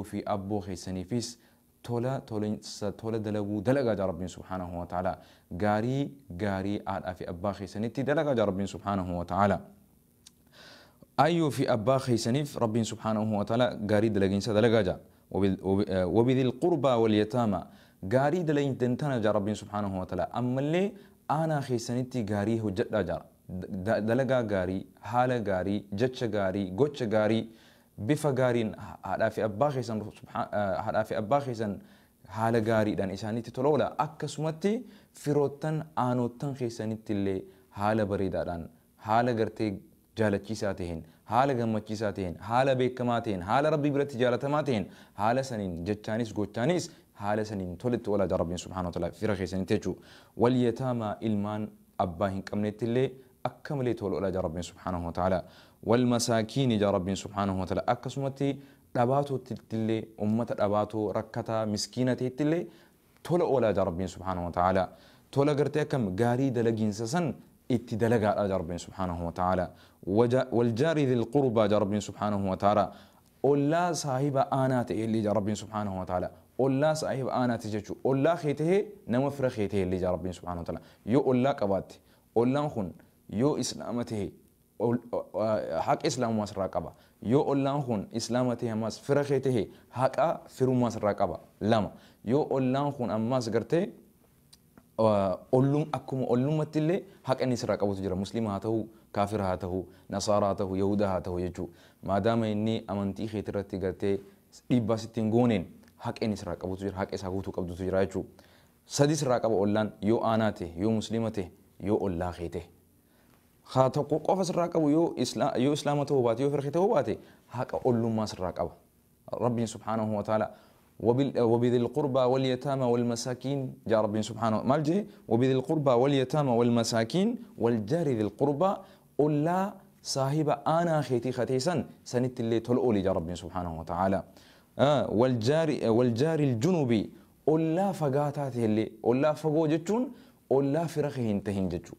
Fi abboo keessaniifis tola tola dalaguu dalagaa jaa Rabbiin subhaanahu wa ta'ala. Gaarii gaarii haadhaa fi abbaa keessanitti dalagaa jaa Rabbiin subhaanahu wa ta'ala. Ayyoo fi abbaa keessaniif Rabbiin subhaanahu wa ta'ala gaarii dalagiinsa dalagaa jaa. Wabidil qurbaa wal yataama, gaarii dalagintan jaa Rabbiin subhaanahu wa ta'ala. Ammallee aanaa keessanitti gaarii hojjedhaa jaa. Dalagaa gaarii, haala gaarii, jecha gaarii, gocha gaarii, bifa gaariin haadhaa fi abbaa keessan, haadhaa fi abbaa keessan haala gaariidhaan isaanitti tola oola. Akkasumatti firoottan aanottan keessanitti illee haala bareedaadhaan, haala gartee jaalachiisaa ta'een, haala gammachiisaa ta'een, haala beekamaa ta'een, haala Rabbii biratti jaalatamaa ta'een, haala saniin jechaanis gochaanis haala saniin toletti oolaa jaa Rabbiin subhaanahu wa ta'ala fira keessanitti jechuudha. Wal yataamaa, ilmaan abbaa hin qabnetti illee akka malee tola oolaa jaa Rabbiin subhaanahu wa ta'ala. Wal masaakiini jaa Rabbiin subhaanahu wa ta'ala. Akkasumatti dhabaatootti illee, ummata dhabaatoo rakkataa miskiina ta'etti illee tola oolaa jaa Rabbiin subhaanahu wa ta'ala. Tola gartee akkam gaarii dalagiinsa san itti dalagaadha jaa Rabbiin subhaanahu wa ta'ala. Waljaari dhil qurbaa jaa Rabbiin subhaanahu wa ta'ala. Ollaa saahiba aanaa ta'e illee jaa Rabbiin subhaanahu wa ta'ala. Ollaa saahiba aanaa ta'e jechuudha. Ollaa kee tahee nama fira kee ta'e illee jaa Rabbiin subhaanahu wa ta'ala. Yoo ollaa qabaatte, ollaan kun yoo islaama ta'e haqa islaamummaa sirraa qaba. Yoo ollaan kun islaama ta'e ammas fira kee ta'e haqa firummaa sirraa qaba. Lama. Yoo ollaan kun ammas gartee ollum akkuma ollummatti illee haqa inni sirraa qabutu jira. Muslima haa ta'u, kaafira haa ta'u, nasaaraa haa ta'u, yahuda haa ta'u jechuudha. Maadaama inni amantii keetii irratti gartee dhiibbaa sitti hin gooneen haqa inni sirraa qabutu jira, haqa isaa guutuu qabdutu jira jechuudha. Sadi sirraa qaba ollaan: yoo aanaa ta'e, yoo muslima ta'e, yoo ollaa kee ta'e. Haa tokko qofa sirraa qabu, yoo islaama ta'uu baate, yoo fira ta'uu baate, haqa ollummaa sirraa qaba. Rabbiin subhaanahu wa ta'ala وبذي القربى واليتامى والمساكين جاء ربي سبحانه مال جه وبذي القربى واليتامى والمساكين والجار ذي القربى أولا صاحب أنا خيتي ختيسا سنت اللي تلؤلي جاء ربي سبحانه وتعالى. والجار الجنوبي أولا فقاتاته اللي أولا فقو جتون أولا فرخه انتهين جتو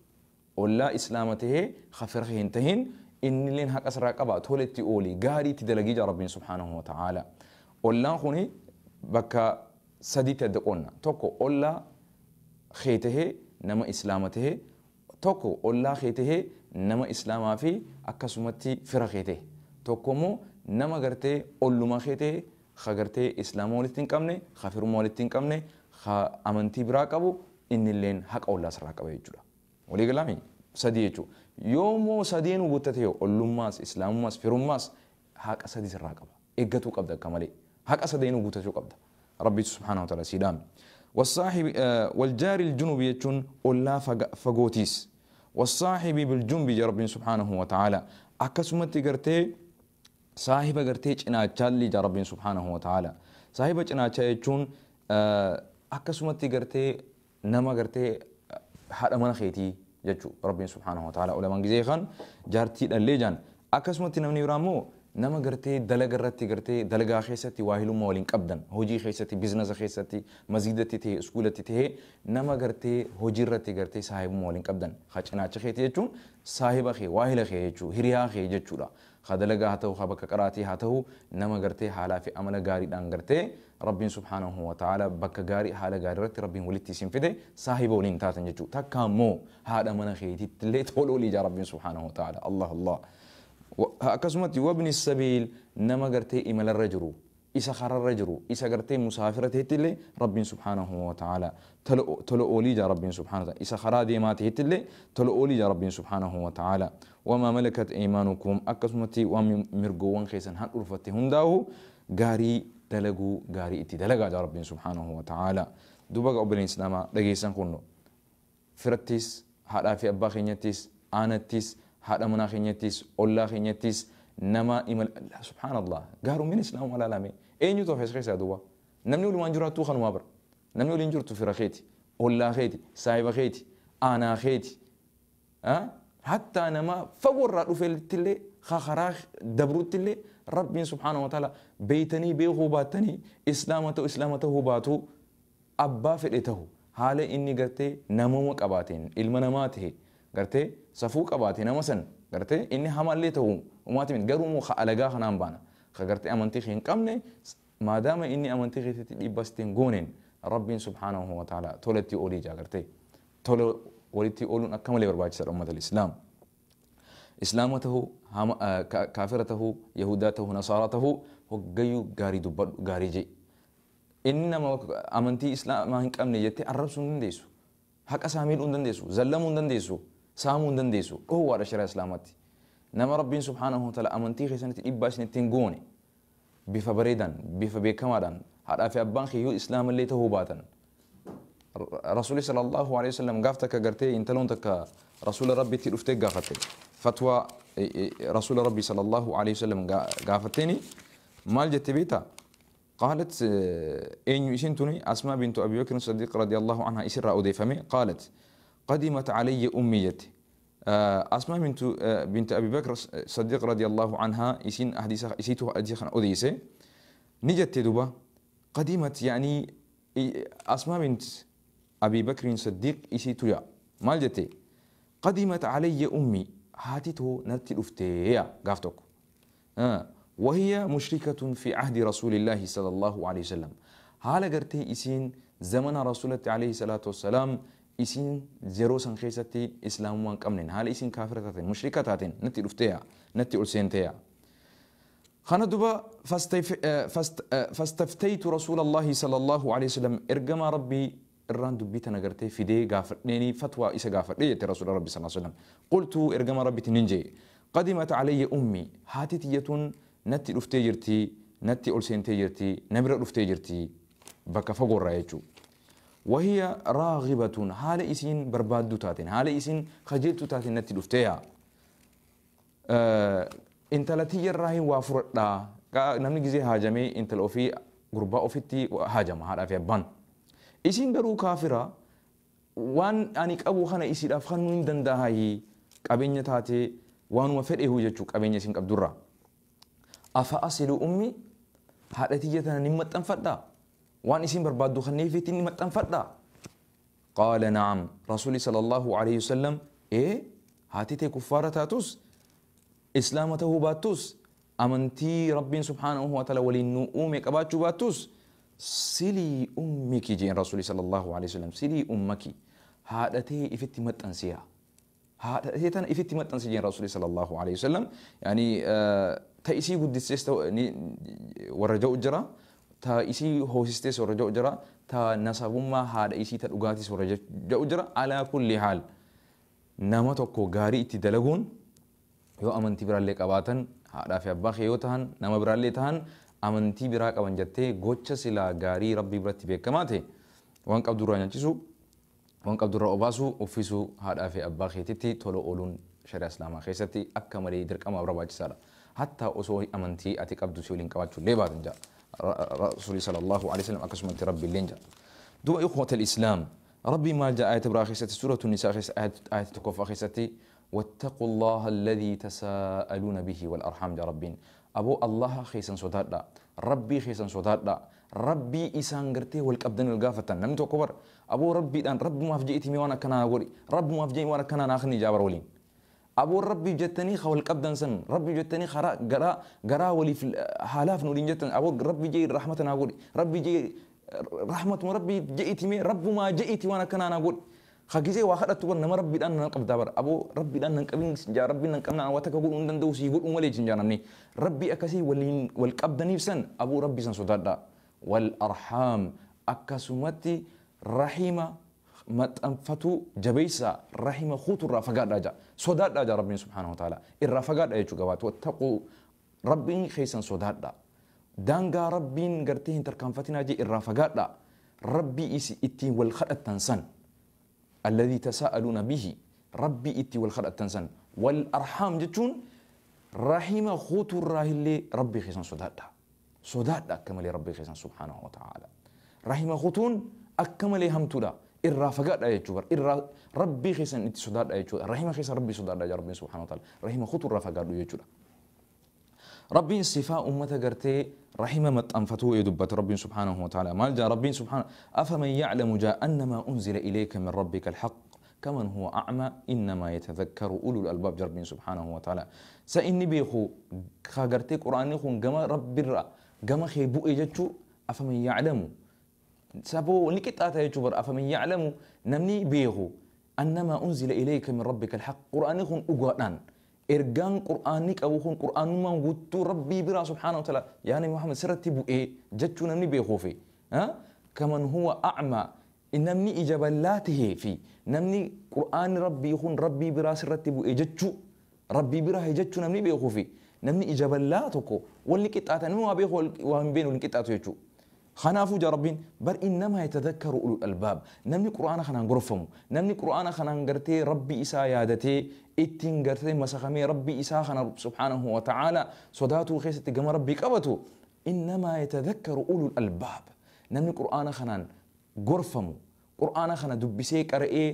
أولا إسلامته خفرخه انتهين إن لين حق أسرع قبا تولتي أولي غاري تدلقي جاء ربي سبحانه وتعالى. أولا خوني bakka sadiitti adda qoonna. Tokko ollaa kee tahee nama islaama tahee, tokko ollaa kee tahee nama islaamaa fi akkasumatti fira kee tahe, tokko immoo nama gartee ollumaa kee tahee ka gartee islaama walitti hin qabne, ka firummaa walitti hin qabne, ka amantii biraa qabu, innilleen haqa ollaa sirraa qaba jechuudha. Walii galaami sadii jechuudha. Yoommoo sadeen guuttate yoo ollummaas, islaamummaas, firummaas haqa sadii sirraa qaba. Eeggatuu qabda akka malee. Haqa sadeenuu guutachuu qabda. Rabbi subhaanahu wa ta'ala sii dhaame. والصاحب والجار الجنوب يجون أولا فغوتيس والصاحب بالجنب يا رب سبحانه وتعالى. أكسمت قرتي صاحب قرتي چناچالي يا رب سبحانه وتعالى. صاحب چناچا يجون أكسمت قرتي نما قرتي حد من خيتي جچو رب سبحانه وتعالى. علماء جزيخان جارتي الليجان أكسمت نمني رامو nama gartee dalaga irratti gartee dalagaa keessatti waa hilummaa waliin qabdan, hojii keessatti, biizinasa keessatti, masgidatti ta'e, iskuulatti ta'e, nama gartee hojii irratti gartee saahibummaa waliin qabdan ha cinaacha keetii jechuun saahiba kee, waahila kee jechuu, hiriyaa kee jechuudha. Ha dalagaa haa ta'u, ha bakka qaraatii haa ta'u, nama gartee haalaa fi amala gaariidhaan gartee Rabbiin subhaanahu wa ta'ala bakka gaarii haala gaarii irratti Rabbiin walitti isin fide saahiba waliin taatan jechuudha. Takka ammoo haadha mana keetiitti illee tola olii jaa Rabbiin subhaanahu wa ta'ala. Allah Allah. Akkasumatti wabni sabiil, nama gartee imalarra jiru, isa kararra jiru, isa gartee musaafira ta'etti illee Rabbiin subhaanahu wa ta'ala tola oolii jaa Rabbiin subhaanahu wa ta'ala. Isa karaa deemaa ta'etti illee tola oolii jaa Rabbiin subhaanahu wa ta'ala. Wamaa malakat aymaanukum, akkasumatti waan mirgoowwan keessan han dhurfatte hundaa'u gaarii dalaguu, gaarii itti dalagaa jaa Rabbiin subhaanahu wa ta'ala. Duuba obboleen islaamaa dhageessan kunno firattis, haadhaa fi abbaa keenyattis, aanattis, haadha manaa keenyattis, ollaa keenyattis, nama imal, subhaanallah, gaarummaan islaamaa alaalame eenyutu hafe keessaa? Duuba namni walumaan jiraattuu kanumaa bara namni waliin jirtu fira keeti, ollaa keeti, saahiba keeti, aanaa keeti, hattaa nama fagoo irraa dhufeettillee karaa dabruuttillee Rabbiin subhaanahu wa ta'ala beeytanii beekuu baattanii, islaama ta'u, islaama ta'uu baatu, abbaa fedhe ta'u, haala inni gartee namuma qabaateen ilma namaa ta'e gartee safuu qabaate nama san gartee inni hamallee ta'u umaati miti, garuu immoo alagaa kanaan baana ka gartee amantii hin qabne. Maadaama inni amantii keessatti dhiibbaa sitti hin gooneen Rabbiin subhaanahu wa ta'ala tolatti oolii jaagartee. Tola walitti ooluun akka malee barbaachisaadha uummata Islaam. Islaama tahuu, kaafira tahuu, Yahudaa tahuu, Nasaaraa tahuu hoggayyuu gaarii dubbadhu, gaarii je'i. Inni nama amantii Islaamaa hin qabne jettee arrabsuu hin dandeessu. Haqa isaa miidhuu hin dandeessu, zallamuu hin dandeessu, saamuu hin dandeessu. Dhoowwaadha shari'aa Islaamaatti. Nama Rabbiin subhaanahu wa ta'ala amantii keessanitti dhiibbaa isinitti hin goone bifa bareedaan, bifa beekamaadhaan haadhaa fi abbaan kiyyuu Islaamallee tahuu baatan. Rasuulli sallallahu alaihi wasallam gaaf takka gartee intaloon takka Rasuula Rabbiitti dhuftee gaafatte. Fatwaa Rasuula Rabbii sallallahu alaihi wasallam gaafatteeni maal jette beektaa? قالت أين يسنتني أسماء بنت أبي بكر الصديق رضي الله عنها إسرى أضيفمي قالت قدمت علي أميتي أسماء بنت أبي بكر الصديق رضي الله عنها إسين أحديث إسيتو أديخن أوديسة نجت دوبا قدمت يعني أسماء بنت أبي بكر الصديق إسيتو يا مالجتي قدمت علي أمي هاتيتو نرتي الأفتيا قافتك وهي مشركة في عهد رسول الله صلى الله عليه وسلم. حالا قرتي إسين زمن رسول الله عليه الصلاة والسلام إسين زيروسن خيستي إسلام وان قمنين حالا إسين كافرة تاتين مشركة تاتين نتي رفتيا نتي ألسينتيا خانا دوبا فاستفتيت رسول الله صلى الله عليه وسلم إرقما ربي إران دبيتنا قرتي في دي غافرنيني فتوى إسا غافرني رسول ربي صلى الله عليه وسلم قلت إرقما ربي تننجي قدمت علي أمي هاتتية نتي رفتي جرتي نتي ألسينتي جرتي نبرة رفتي جرتي بكا فقور رايتشو وهي راغبة حال إسين بربادو تاتين حال إسين خجلتو تاتين نتي رفتيها انت لتي الراهي وافر لا نمني جزي هاجمي انت الأوفي غرباء أوفيتي هاجم هذا في بان إسين برو كافرة وان أنيك أبو خنا إسين أفخن من دندهاي قبينة تاتي وان وفر إيه جتشو قبينة سين قبدورة أفأصل أمي هاتيتنا نمت أنفدا وان إسين بربادو خنيفتي نمت أنفدا قال نعم رسولي صلى الله عليه وسلم إيه هاتيتي كفارة تاتوس إسلامته باتوس أمنتي ربي سبحانه وتعالى ولنؤمك أباتشو باتوس سلي أمك جين رسولي صلى الله عليه وسلم سلي أمك هاتي إفتي مت أنسيها هاتي تنا إفتي مت أنسي جين رسولي صلى الله عليه وسلم يعني تأسي قدسيس ورجاء جرا تأسي هوسيس ورجاء جرا تا نسبما هذا إسي تلقاتيس ورجاء جرا على كل حال نما تكو غاري تدلعون يو أمنتي برالك أباتن هذا في أباخ يوتهن نما برالتهن أمنتي براك أبنجته غوتش سلا غاري ربي برتي بكماته وانك عبد الرحمن تيسو وانك عبد الرحمن أباسو أوفيسو هذا في أباخ تتي تلو أولون شرع إسلام خيستي أكمل درك أما برباج سارة حتى أسوي أمنتي أتيك عبد سولين كواتشو ليه جا رسول صلى الله عليه وسلم أكسمت ربي لينجا دو إخوة الإسلام ربي ما جاء آية براخيستي سورة النساء آية تكوفا خيستي واتقوا الله الذي تساءلون به والأرحام جا ربين أبو الله خيسن صداد لا ربي خيسن صداد لا ربي إسان قرتي والكبدن القافة نمتو كبر أبو ربي الآن رب ما فجئتي مي وانا كنا أقولي رب ما فجئتي وانا كنا ناخني جابر ولين أبو ربي جتني خول كبدن سن ربي جتني خرا جرا جرا ولي في حالاف نولين جتن أبو ربي جي رحمة أقولي ربي جي رحمة ربي جئتي مي رب ما جئتي وانا كنا أقول خجزي واخدت تقول نما ربي الآن نقب دابر أبو ربي الآن نقبين جا ربي نقبنا واتك أقول أن دوسي يقول أمالي جنجانني ربي أكسي والين والقبض نفسا أبو ربي سن صداد والأرحام أكسمتي رحيمة متأنفتو جبيسة رحيمة خوت الرافقات راجع صداد راجع ربي سبحانه وتعالى الرافقات أيش جوات واتقوا ربي خيسا صداد دانجا ربي قرتين تركان فتنا جي الرافقات لا ربي إسي إتي والخلق تنسن الذي تساءلون به ربي إتي والخلق تنسن والأرحام جتون رحيمة خوت الراهل ربي خيسا صداد صداد كمل ربي خيسا سبحانه وتعالى رحيمة خوتون أكمل همتولا الرافقات أي جبر ربي خيسن إنت صداد أي جبر رحمة خيسن ربي صداد أي ربي سبحانه وتعالى رحمة خطر الرافقات أي جبر ربي صفاء أمة قرتي رحمة متأنفته يدبت ربي سبحانه وتعالى ما جاء ربي سبحانه أفمن يعلم جاء أنما أنزل إليك من ربك الحق كمن هو أعمى إنما يتذكر أولو الألباب ربي سبحانه وتعالى سإني بيخو خاجرتي قرآن خون جما ربي الرا gama kee bu'e jechuu afaman yaclamu saboo ni qixxaata jechuu bara afaman yaclamu namni beeku annamaa unzila ilayka min rabbika alhaq qur'aanni kun dhugaadhaan ergaan qur'aanni qabu kun qur'aanummaan guutuu rabbii biraa subhaanahu wa ta'ala yaa nabi Muhammad sirratti bu'ee jechuu namni beekuufi kaman huwa acmaa namni ija bal'aa tahee fi namni qur'aanni rabbii kun rabbii biraa sirratti bu'ee jechuu rabbii biraa jechuu namni beekuufi namni ija bal'aa tokko walni qixxaata namni waa beeku waa hin beekne walni qixxaatu jechuudha. Kanaafuu jaa rabbiin bar innamaa yatadakkaru ulul albaab namni qur'aana kanaan gorfamu namni qur'aana kanaan gartee rabbii isaa yaadatee ittiin gartee masakamee rabbii isaa kana subhaanahu wa ta'aala sodaatuu keessatti gama rabbii qabatu innamaa yatadakkaru ulul albaab namni qur'aana kanaan gorfamu qur'aana kana dubbisee qara'ee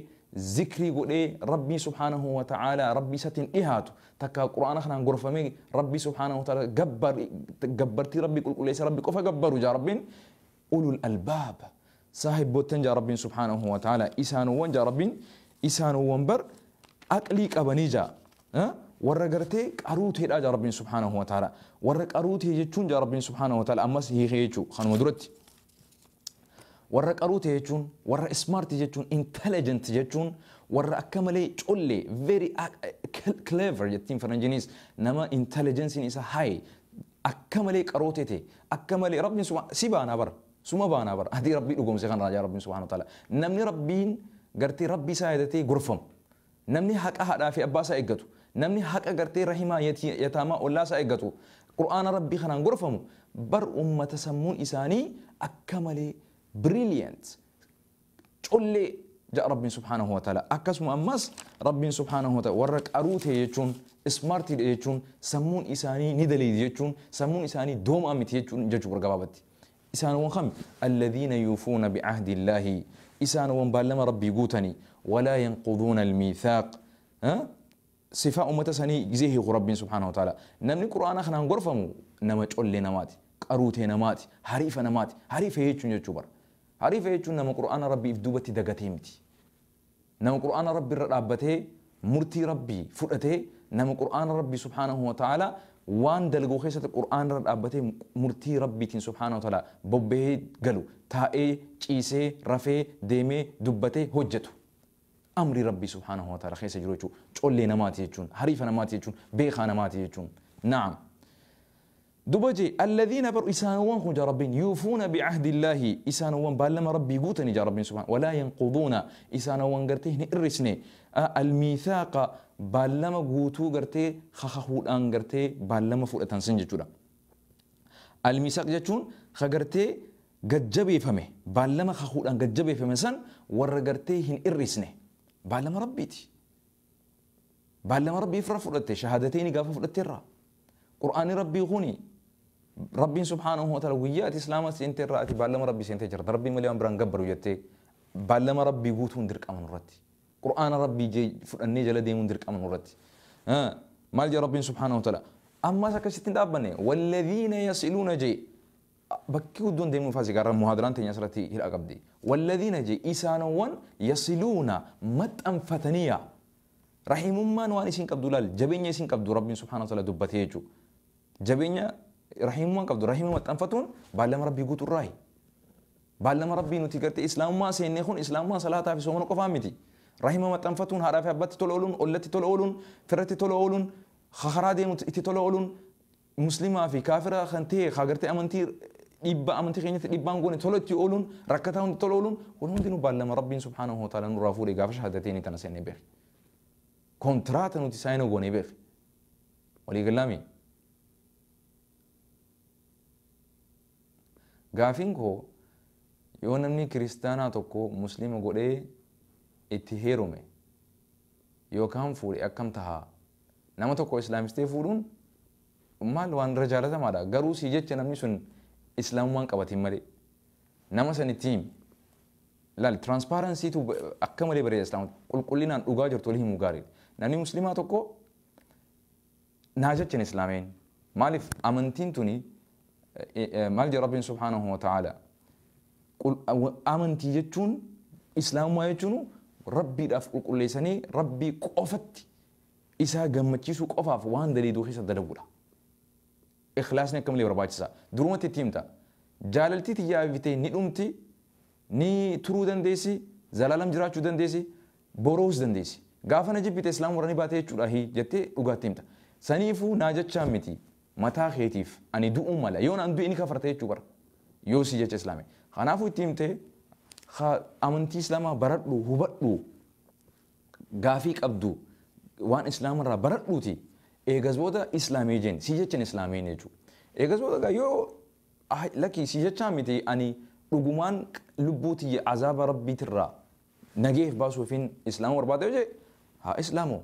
zikrii godhee rabbii subhaanahu wa ta'aala rabbii isatiin dhihaatu takka qur'aana kanaan gorfamee rabbii subhaanahu wa ta'aala gabbartii rabbii qulqulleessa rabbii qofa gabbaru jaa rabbiin ulul albaab saahibboottan jaa rabbiin subhaanahu wa ta'aala isaanuwwan jaa rabbiin isaanuwwan bar aqlii qabanii jaa warra gartee qaruuteedha jaa rabbiin subhaanahu wa ta'aala warra qaruutee jechuun jaa rabbiin subhaanahu wa ta'aala ammas hiikee jechuu kanuma duratti warra qaruute jechuun warra smart jechuun intelligent jechuun warra akka malee collee very clever jettiin faranjiinis nama intelligensiin isa high akka malee qaroote ta'e akka malee rabbiin si baanaa bara suma baanaa bara adii rabbii dhugoomse kan raajaa rabbiin subhaanahu wa ta'ala namni rabbiin gartee rabbii isaa yaadatee gorfamu namni haqa haadhaa fi abbaa isaa eeggatu namni haqa gartee rahimaa yataamaa ollaa isaa eeggatu qur'aana rabbii kanaan gorfamu bar ummata sammuun isaanii akka malee brilliant collee ja'a rabbiin subhaanahu wa ta'ala akkasuma ammas rabbiin subhaanahu wa ta'ala warra qaruute jechuun smartiidha jechuun sammuun isaanii ni daleedi jechuun sammuun isaanii doomaa miti jechuun jechuu gabaabatti isaanowwan kami alladhiina yuufuuna bi'ahdi illaahi isaanowwan baallama rabbii guutanii walaa yanquduuna almiithaaq sifaa ummata sanii gizee hiiku rabbiin subhaanahu wa ta'ala namni qur'aana kanaan gorfamu nama collee namaati qaruutee namaati hariifa namaati hariifa jechuun jechuu bara hariifa jechuun nama qur'aana rabbiif duubatti dagatee miti nama qur'aana rabbii irra dhaabbatee murtii rabbii fudhatee nama qur'aana rabbii subhaanahu wa ta'ala waan dalaguu keessatti qur'aana irra dhaabbatee murtii rabbiitiin subhaanahu wa ta'ala bobba'ee galu taa'ee ciisee rafee deemee dubbatee hojjetu amri rabbii subhaanahu wa ta'ala keessa jiru jechuun collee namaati jechuun hariifa namaati jechuun beekaa namaati jechuun na'am. دبجي الذين بر إسانوان خو ربين يوفون بعهد الله إسانوان بالما ربي قوتني جا ربين سبحانه ولا ينقضون إسانوان قرتيه نئرسني الميثاق بالما قوتو قرتيه خخخول أن قرتيه بالما فؤتان سنجتولا الميثاق جتون خقرتيه قد جبي فمه بالما خخول أن قد جبي فمه سن ور قرتيه نئرسني بالما ربيتي بالما ربي فرفرته شهادتين قافة فرتي قرآن ربي غني ربي سبحانه وتعالى ويات إسلام سنتي رأتي بالما ربي سنتي جرت ربي مليون بران قبر وياتي بالما ربي قوتون درك أمن رتي قرآن ربي جي فرني جل ديمون درك أمن رتي مال جي ربي سبحانه وتعالى أما سكشتين دابني والذين يصلون جي بكيو دون ديمون فازي قرر مهادران تنيا سرتي هي أقبدي والذين جي إسانوان يصلون مت أنفتنيا رحيم ما نواني سين قبدولال جبيني سين قبدو ربي سبحانه وتعالى دبتيجو جبينيا رحيم ما قبض رحيم ما تنفتون بعلم ربي قوت الراي بعلم ربي نتي قرت إسلام ما سينخون إسلام ما صلاة في سومن قفامتي رحيم ما تنفتون هرا في أبت تلولون قلت تلولون فرت تلولون خخرادي تلولون مسلمة في كافرة خنتي خاجرت أمنتي إبا أمنتي خينت إبا نقول تلوت يقولون ركتهم تلولون ونهم دينو بعلم ربي سبحانه وتعالى نرافوري قافش هدتيني تنسيني بخ كونترات نتي ساينو غوني بخ ولي قلامي Gaafiin koo yoo namni kiristaanaa tokko musliima godhee itti heerume yookaan fuudhe akkam tahaa nama tokko islaamistee fuudhuun maal waan irra jaalatamaadha garuu si jecha namni sun islaamummaan qabatiin malee nama san itti himi laal tiraansparansiitu akka malee bareeda islaamota qulqullinaan dhugaa jirtu walii himuu gaariidha namni musliimaa tokko naa jechan islaameen maaliif amantiin tuni maal jedha rabbiin subhaanahu wa ta'ala amantii jechuun islaamummaa jechuun rabbiidhaaf qulqulleessanii rabbii qofatti isaa gammachiisuu qofaaf waan daliiduu keessa dalaguudha. Ikhlaasni akkamilee barbaachisa. Durumatti itti himta. Jaalaltii tiyyaa bitee ni dhumti, ni turuu dandeessi, zalaalam jiraachuu dandeessi, boroos dandeessi. Gaafa na jibbite islaam warra ni baate jechuudha jettee dhugaatti himta. Saniifuu naa jechaa miti mataa keetiif ani du'uu mala yoo naan du'e ni kafarta jechuu bara. Yoo si jecha islaame. Kanaafuu itti himtee amantii islaamaa baradhu hubadhu gaafii qabdu waan islaamarraa baradhuuti. Eegas booda islaamee jeen si jechan islaameen jechuudha. Eegas booda yoo lakki si jechaa miti ani dhugumaan lubbuu tiyya azaaba rabbiitirraa nageef baasuufin islaama barbaada yoo jee haa islaamoo.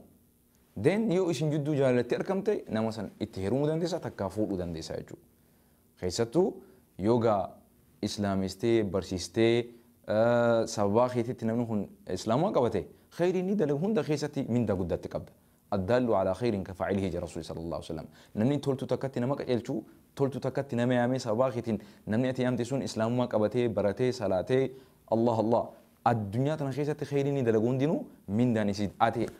Then yoo isin jidduu jaalalattee argamte nama san itti heerumuu dandeessa takkaa fuudhuu dandeessa jechuudha. Keessattuu yoogaa islaamistee barsiistee sababaa keetitti namni kun islaamaa qabate khayrii ni dalagu hunda keessatti mindaa guddaatti qabda. الدال على خير كفاعله جل رسول صلى الله عليه وسلم. نمني تولتو تكتي نما قجلچو تولتو تكتي نما يامي سباخيتين نمني اتي يامتي سون اسلام ما قبتي برتي صلاتي الله الله الدنيا تنخيست خيرني دلغون دينو من دانسي اتي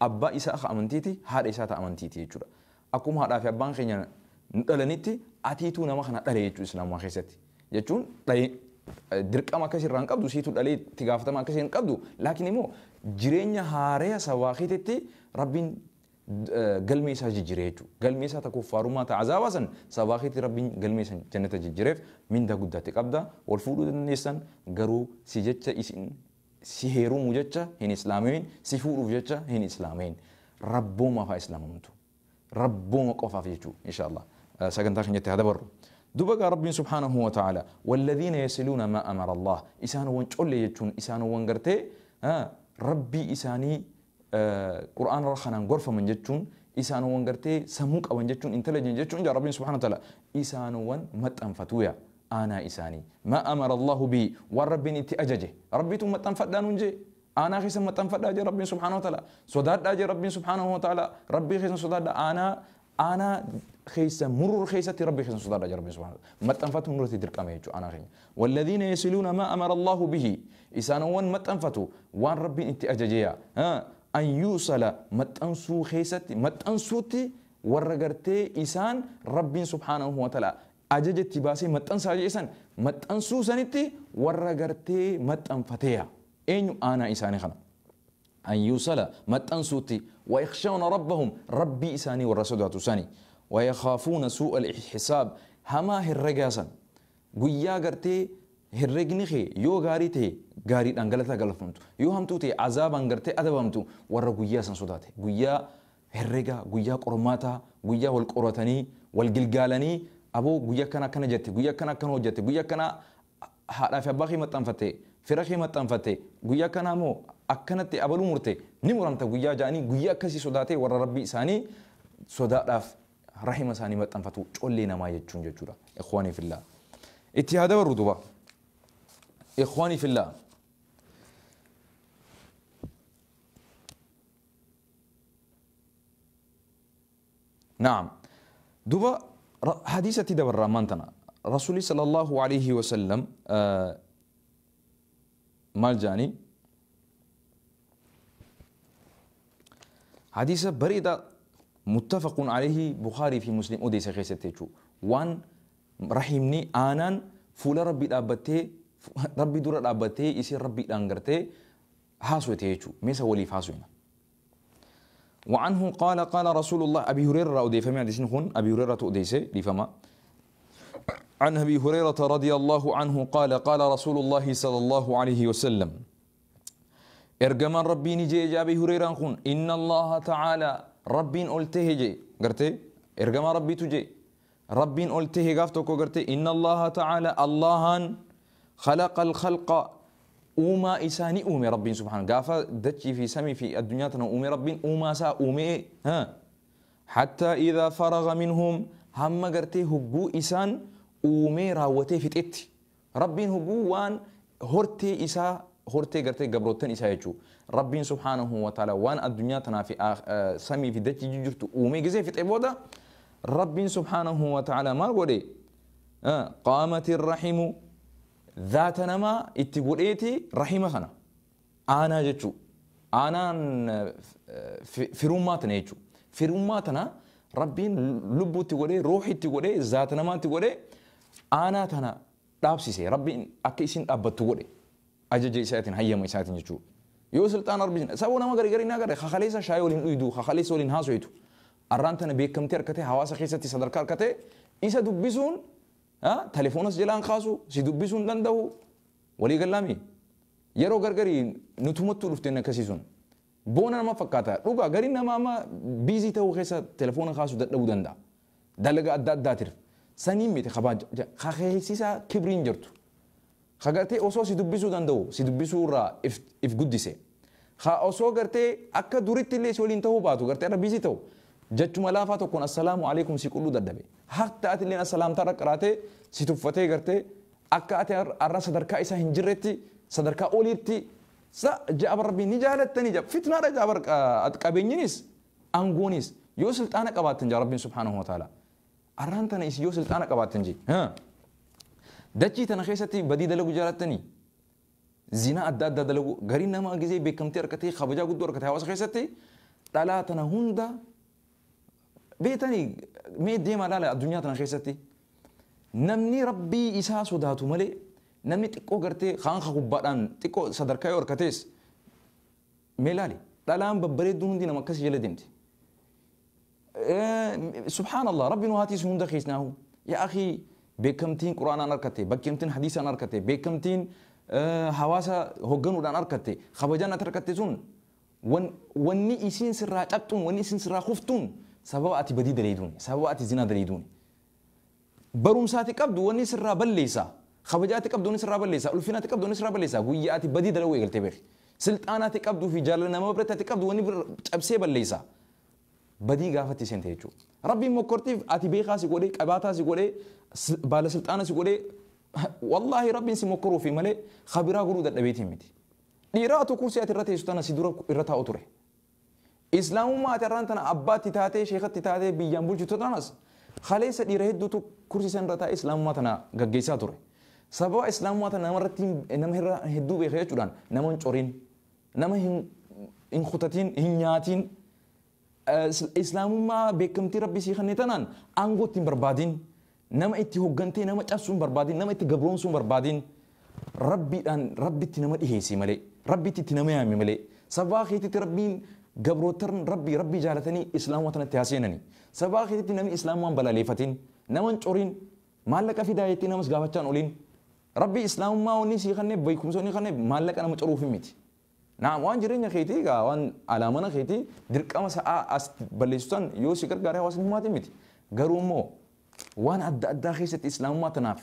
ابا اسا امنتيتي هاد اسا امنتيتي جورا اكوم هاد في ابان خينا دلنيتي اتيتو نما خنا دله يجو اسلام ما خيستي جچون dirqama akkasii irraan qabdu siitu dhalee itti gaafatama akkasii hin qabdu laakiin immoo jireenya haaraa sawaaqititti rabbiin galmee isaa jijjiiree jechuudha. Galmee isaa takka kuffaarummaa ta'a azaabaa san sawaaqitti rabbiin galmee san jannata jijjiireef mindaa guddaatti qabda wal fuudhuu dandeessan garuu si jecha isin si heerumuu jecha hin islaameen si fuudhuuf jecha hin islaameen rabbooma fa'aa islaamamtu rabbooma qofaaf jechuudha inshaallah sagantaa keenyatti haa dabarru. دبقى ربي سبحانه وتعالى والذين يصلون ما أمر الله إسان وان شولي يجون إسان وان قرتي ربي إساني قرآن رخنا غرفة من جتون إسان وان قرتي سموك أو جتون إنتلجن جتون جا ربي سبحانه وتعالى إسان وان متأنفتويا أنا إساني ما أمر الله بي والرب إنتي أججه ربي تو متأنفت دانونجي أنا خيسا متأنفت داجي ربي سبحانه وتعالى صداد داجي ربي سبحانه وتعالى ربي خيسا صداد أنا خيسة مرور خيسة ربي خيسة صدار ربي سبحانه متأنفتوا مرور تدرك أميجو أنا خيسة والذين يصلون ما أمر الله به إسان وان متأنفتوا وان ربي أنت أججيا أن يوصل متأنسو خيسة متأنسوتي ورقرتي إسان ربي سبحانه وتعالى أججت تباسي متأنسا إسان متأنسو سنتي ورقرتي متأنفتيا إنو أنا إساني خنا أن يوصل متأنسوتي ويخشون ربهم ربي إساني والرسول ساني ويخافون سوء الحساب هما هرجاسا قويا قرتي هرجنخي يو غاريتي غاري أنجلتا غلفمتو يو همتوتي عذاب أنجرتي أدبمتو ورا قويا سنسوداتي قويا هرجا قويا قرماتا قويا والقرتني والجلجالني أبو قويا كنا كنا جتي قويا كنا كنا جتي قويا كنا هذا في باقي متنفتي فراخي متنفتي قويا كنا مو أكنتي أبلو مرتي نمرمت قويا جاني قويا كسي سوداتي ورا ربي ساني سودات رحمة ساني متنفتو شولينا ما يجون جورا إخواني في الله اتهاد والردوبة إخواني في الله نعم دوبا حديثة دبر رمانتنا رسولي صلى الله عليه وسلم مالجاني حديثة بريدة متفق عليه بخاري في مسلم أوديس خيستيچو وان رحمني آنان فول ربي دابتي ربي دور دابتي يسي ربي دانغرتي هاسوتيچو ميسا ولي فاسوينا وعنه قال قال رسول الله أبي هريرة أودي فما حديث خون أبي هريرة أوديس لفما عن أبي هريرة رضي الله عنه قال قال رسول الله صلى الله عليه وسلم إرجمان ربي نجي أبي هريرة خون إن الله تعالى ربين قلته جي قرتي إرجما ربي تجي ربين قلته قافتك قرتي إن الله تعالى اللهان خلق الخلق وما إساني أومي ربين سبحانه قافا دتشي في سمي في الدنيا تنا أومي ربين أوما سا أومي ها حتى إذا فرغ منهم هم قرتي هجو إسان أومي راوتي في تأتي ربين هجو وان هرتي إسا هرتي قرتي قبروتن إسا يجو ربين سبحانه وتعالى وان الدنيا تنا في سمي في دتشي جرت أومي جزي في تأبودا ربين سبحانه وتعالى ما قولي قامت الرحم ذات نما اتقوليتي رحمة خنا أنا جتشو أنا فروماتنا يجو فروماتنا Rabbiin lubbuutti godhee ruuxitti godhee zaata namaatti godhee aanaa tana dhaabsise Rabbiin akka isin dhaabbattu godhe ajaja isaatiin hayyama isaatiin jechuudha. Yoo sulxaana Rabbiin sababa nama garii garii naa garee kakaleessa shaayii waliin dhuydu kakaleessa waliin haasoyitu arraan tana beekamtii harkatee hawaasa keessatti sadarkaa harkatee isa dubbisuun telefoonas jalaan kaasu si dubbisuu hin danda'u walii gallaami yeroo gargarii nutumattuu dhufteen akkasii sun boona nama fakkaata dhugaa gariin nama amma biizii ta'uu keessa telefoona kaasuu dadhabuu danda'a dalagaa adda addaatiif saniin miti kakeessisaa kibriin jirtu kagartee osoo si dubbisuu danda'u si dubbisuu irraa if guddise ka osoo gartee akka duritti illee si waliin ta'uu baatu gartee irra biizii ta'u jechuma laafaa tokkoon assalaamu alaikum si qulluu dadhabe hatta ati illeen assalaamtaa irra qaraatee si tuffatee gartee akka ati arra sadarkaa isaa hin jirretti sadarkaa oliitti sa ja'a rabbii ni jaalattanii jaa fitnaadha ja'a qabeenyinis aangoonis yoo sulxaana qabaattan jaa rabbiin subhaanahu wa ta'ala arraan tana isin yoo sulxaana qabaattan jee dachii tana keessatti badii dalagu jaalattanii zinaa adda addaa dalagu gariin nama gizee beekamtii harkatee kabajaa guddoo harkatee hawaasa keessatti dhalaa tana hunda beetanii mee deemaa laala addunyaa tana keessatti namni rabbii isaa sodaatu malee namni xiqqoo gartee kaan kubbaadhaan xiqqoo sadarkaa yoo harkatees mee laali dhalaan babbareedduun hundi nama akkasii jala deemti. Subhaanallah rabbi nu haatiisu hunda keessnaahu yaa akii beekamtiin quraanaan harkatte beekamtiin hadiisaan harkatte beekamtiin hawaasa hoogganuudhaan harkatte kabajaan ati harkatte sun wanni isiin sirraa cabxuun wanni isiin sirraa kuftuun sababa ati badii daleeduun sababa ati zinaa daleeduun barumsaati qabdu wanni sirraa balleessa kabajaati qabdu wanni sirraa balleessa ulfinaati qabdu wanni sirraa balleessa guyyaa ati badii dalaguu eegaltee beeki silxaanaati qabduu fi jaalala nama biratti ati qabdu wanni cabsee balleessa badii gaafatti seente jechuudha. Rabbiin mokkortiif ati beekaa si godhee qabaataa si godhee baala silxaana si godhee wallaahi rabbiin si mokkoruu fi malee kabiraa godhuu dadhabeetiin miti. Dhiiraatu kursii ati irra teessu tana si dura irra taa'u ture. Islaamummaa ati irraan tana abbaatti taatee sheekatti taatee biyyaan bulchitu tanas kaleessa dhiira hedduutu kursii san irra taa'ee islaamummaa tana gaggeessaa ture. Sababa islaamummaa tana namarratti nama irra hedduu beeka jechuudhaan nama hin coriin nama hin kutatiin hin nyaatiin islaamummaa beekamtii rabbi sii kenne tanaan aangoo ittiin barbaadin nama itti hoggantee nama cabsuu hin barbaadin nama itti gabroomsuu hin barbaadin rabbiidhaan rabbitti nama dhiheessi malee rabbitti itti nama yaame malee sababa keetitti rabbiin gabrootan rabbii rabbii jaalatanii islaamummaa tanatti haa seenani sababa keetitti namni islaamummaan balaleeffatin nama hin coriin maallaqa fidaa jettee namas gaafachaan oliin rabbii islaamummaa wanni sii kenne beekumsa wanni kenne maallaqa nama coruuf hin miti. Naam waan jireenya keetii egaa waan alaamana keetii dirqama sa'aa as balleessutan yoo si gargaaree hawaasni himaatiin miti. Garuu immoo waan adda addaa keessatti islaamummaa tanaaf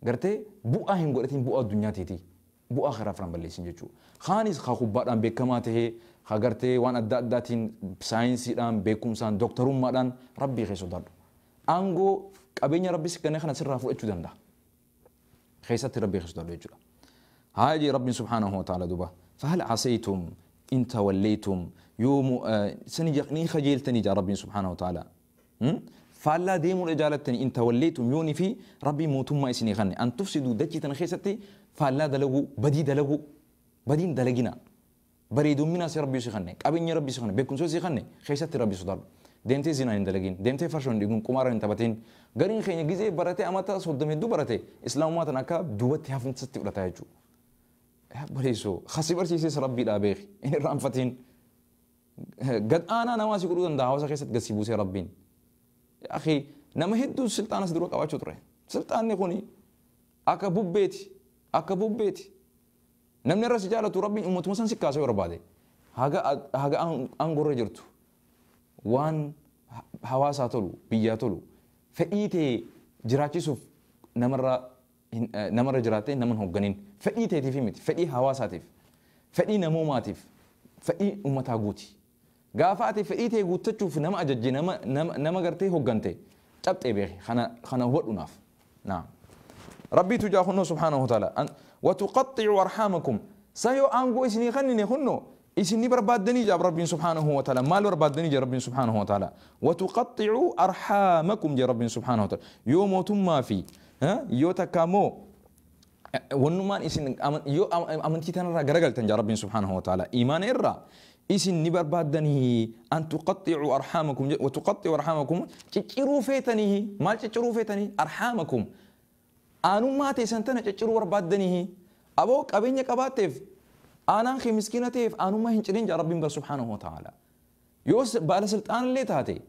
gartee bu'aa hin godhatin bu'aa addunyaatiiti. Bu'aa karaa firan balleessin jechuudha. Kaanis haa kubbaadhaan beekamaa tahee haa gartee waan adda addaatiin saayinsiidhaan beekumsaan dooktarummaadhaan rabbii keessa sodaadhu. Aangoo qabeenya rabbi si kenne kana sirraa fudhachuu danda'a. Keessatti rabbii keessa sodaadhu jechuudha. Haa jee rabbiin subhaanahu wa ta'ala duuba. فهل عصيتم إن توليتم يوم سنجقني خجلتني جا ربي سبحانه وتعالى فلا ديمون إجالتني إن توليتم يوني في ربي موتم ما إسني غني أن تفسدوا دجي تنخيستي فلا دلغو بدي دلغو بدين دلغنا بريدو منا سي ربي سخني قبني ربي سخني بكم سو سخني خيستي ربي سدار ديمتي زنا دلغين ديمتي فرشون ديغون قمار انتبتين غرين خيني غيزي برتي امتا صدمي دو برتي اسلام ما تنكا دوبتي هافن ستي ولتايجو بريسو خسي برسيس ربي لا بيخ إن الرأفتين قد أنا نواسي قرودن ده هوسا خيست قسي بوسي ربين يا أخي نما هدو السلطان سدروك أواجه تره سلطان نكوني أكا بوبيتي أكا بوبيتي نمني الرأس جالة ربي أمة مسن سكاسة وربادي هاجا هاجا أنقر رجرتو وان حواسا تلو بيا تلو فإيتي جراتي سوف نمرة نمر جراتين نمن هوجنين فدي تيتي في مت فدي حواساتيف فدي نموماتيف فدي أمتا غوتي غافاتي فدي تي غوت تشوف نما أجج نما نما نما قرتي هوجنتي تبت بيخي خنا خنا هو ناف نعم ربي تجاهنا سبحانه وتعالى وتقطع أرحامكم سيو أنغو إسني خنني خنو إسني بربادني جاب ربي سبحانه وتعالى مال بربادني جاب ربي سبحانه وتعالى وتقطع أرحامكم جاب ربي سبحانه وتعالى يوم ما في ها يو تكامو ونمان إسن يو أمنتي تنرى غرغلتن جاب ربي سبحانه وتعالى إيمان إرى Isin ni barbaaddanii an tuqaxxicuu arxaamakum wa tuqaxxicuu arxaamakum cicciruu feetanii maal cicciruu feetanii arxaamakum aanummaa teessan tana cicciruu barbaaddanii aboo qabeenya qabaatteef aanaan kee miskiina ta'eef aanummaa hin cirin jaa Rabbiin bar subhaanahu wa ta'ala. Yoo baala silxaanillee taate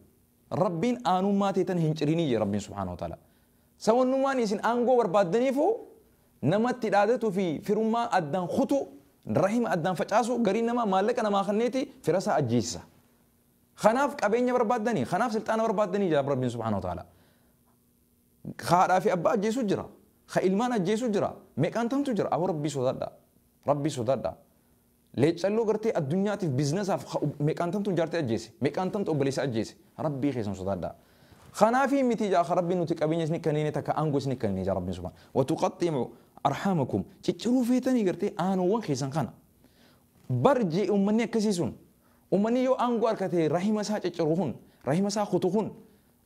Rabbiin aanummaa teetan hin cirinii jee Rabbiin subhaanahu wa ta'ala. Sababnummaan isin aangoo barbaaddaniifu namatti dhaadatuu fi firummaa addaan kutu rahima addaan facaasu gariin namaa maallaqa namaa kenneeti firasaa ajjeesisa. Kanaaf qabeenya barbaaddanii kanaaf silxaana barbaaddanii jaa Rabbiin subhaanahu wa ta'ala. Haadhaa fi abbaa ajjeesuu jira. Ka ilmaan ajjeesuu jira. Meeqaan tamtu jira. Aboo Rabbii sodaadha. Rabbii sodaadha. Leecalloo gartee addunyaatiif biizinasaaf meeqaan tamtu jaartee ajjeese. Meeqaan tamtu obboleessa ajjeese. Rabbii keessan sodaadha. Kanaafii miti jaa Rabbiin nuti qabeenya isin kanneen takka aangoo isin kanneen jaa Rabbiin subhaanahu. Wa tuqaxximu arxaamakum cicciruu feetanii gartee aanuuwwan keessan kana. Bar jee uummanni akkasii sun uummanni yoo aangoo harkatee rahima isaa cicciru hun rahima isaa kutu hun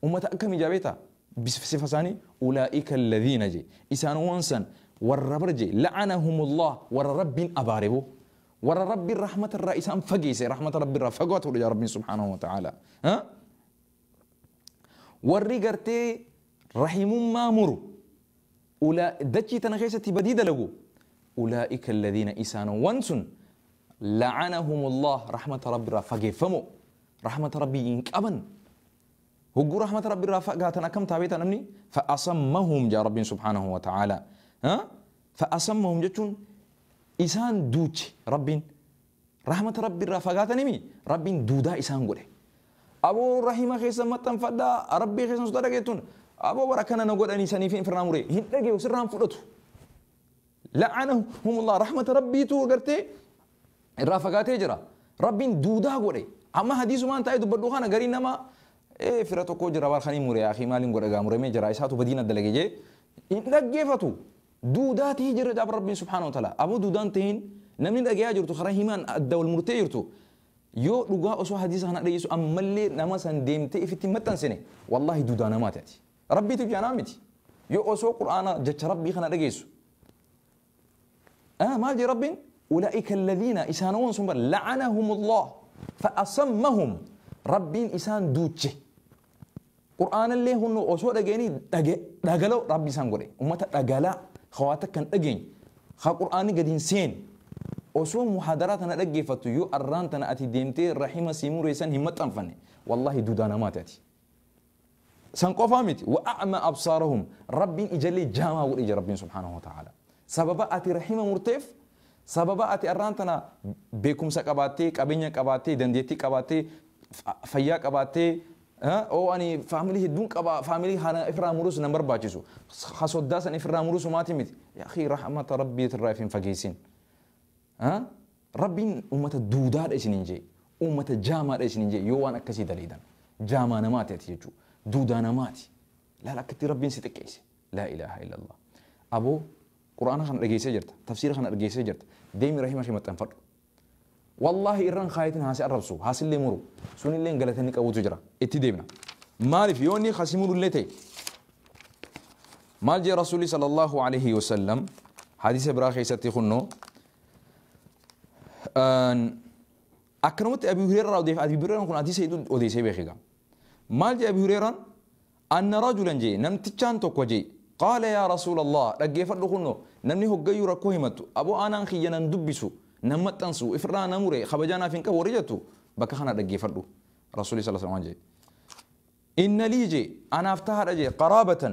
uummata akkamii jaabeeta sifa isaanii ulaa'ika alladhiina jee isaan san warra bar jee la'anahumullah warra Rabbiin abaare warra Rabbiin rahmata irraa isaan fageesse rahmata Rabbi irraa fagaatu jaa Rabbiin subhaanahu wa ta'ala. Warri gartee rahimummaa muru dachii tana keessatti badii dalagu ulaa'ika alladhiina isaan sun la'anahumullah rahmata Rabbi irraa fageeffamu rahmata Rabbii hin qaban hogguu rahmata Rabbi irraa fagaatan akkam taabeeta namni fa'asammahum jaa Rabbiin subhaanahu wa ta'ala. Fa'asammahum jechuun isaan duuche Rabbiin rahmata Rabbi irraa fagaatanimi Rabbiin duudaa isaan godhe. Aboo rahima keessa maxxanfadhaa Rabbii keessan sodaa dhageettuun aboo bara kana na godhanii saniif hin firraa muree hin dhageeyu sirraan fudhatu. La'anahumullah rahmata Rabbiitu gartee irraa fagaatee jira. Rabbiin duudaa godhe. Amma hadiisumaan taa'ee dubbadhu kana gariin nama fira tokko jira bara kanii muree akii maaliin godha gaa muremee jira isaatu badiina dalage jee hin dhaggeeffatu. Duudaa ta'ee jira jaaba Rabbiin subhaanahu wa ta'ala. Aboo duudaan ta'in namni dhagayaa jirtu karaa himaan adda wal murtee jirtu yoo dhugaa osoo hadiisa kana dhageessu ammallee nama san deemtee ifitti maxxansine wallaahi duudaa namaati ati. Rabbiitu jaanaa miti. Yoo osoo qur'aana jecha Rabbii kana dhageessu. Maal jee Rabbiin? أولئك الذين إسانون سنبر لعنهم الله فأصمهم ربين إسان دوتشه قرآن اللي هو أصول أجيني دجلو ربي إسان قولي أمتا دجلا خواتك كان أجين خا قرآن قدين سين أصول محاضرات أنا أجي فتيو أران تنا أتي ديمتي رحمة سيمور إسان همت أنفني والله دودانا ما تأتي سنقف ميت وأعمى أبصارهم ربين إجلي جامع وإجي ربين سبحانه وتعالى سبب أتي رحمة مرتف sababa ati arraan tana beekumsa qabaattee qabeenya qabaattee dandeettii qabaattee fayyaa qabaattee oo ani faamilii hedduun qaba faamilii kana ifirraa muruus nan barbaachisu hasoddaa san ifirraa muruus maati miti yaa akhi rahmata rabbii irraa if hin fageessin. Rabbiin uummata duudaadha isiniin jee uummata jaamaadha isiniin jee yoo waan akkasii daleedan jaamaa namaati ati jechuudha duudaa namaati laala akkatti Rabbiin si xiqqeesse laa ilaaha illallah aboo قرآن خن رجيسة جرت تفسير خن رجيسة جرت ديمي رحمة شيء متنفر والله إيران خايتين هاسي الربسو هاسي اللي مرو سوني اللي انقلتني كأبو تجرا اتديمنا مالي في يوني خاسمور اللي تي مال جي رسولي صلى الله عليه وسلم حديث براخي ستي خنو أكرمت أبي هريرة أو أبي هريرة كن حديث يدو أوديسي بخيغا مال جي أبي هريرة أن رجلا جي نمتشان توكو قال يا رسول الله رجيف الدخونو نمني هو جاي ركوهمتو أبو أنا خيانا ندبسو نمت تنسو إفرانا موري خبجانا فينك ورجتو بكخنا رجيف الدو رسول الله صلى الله عليه وسلم إن لي جي أنا أفتح رجي قرابة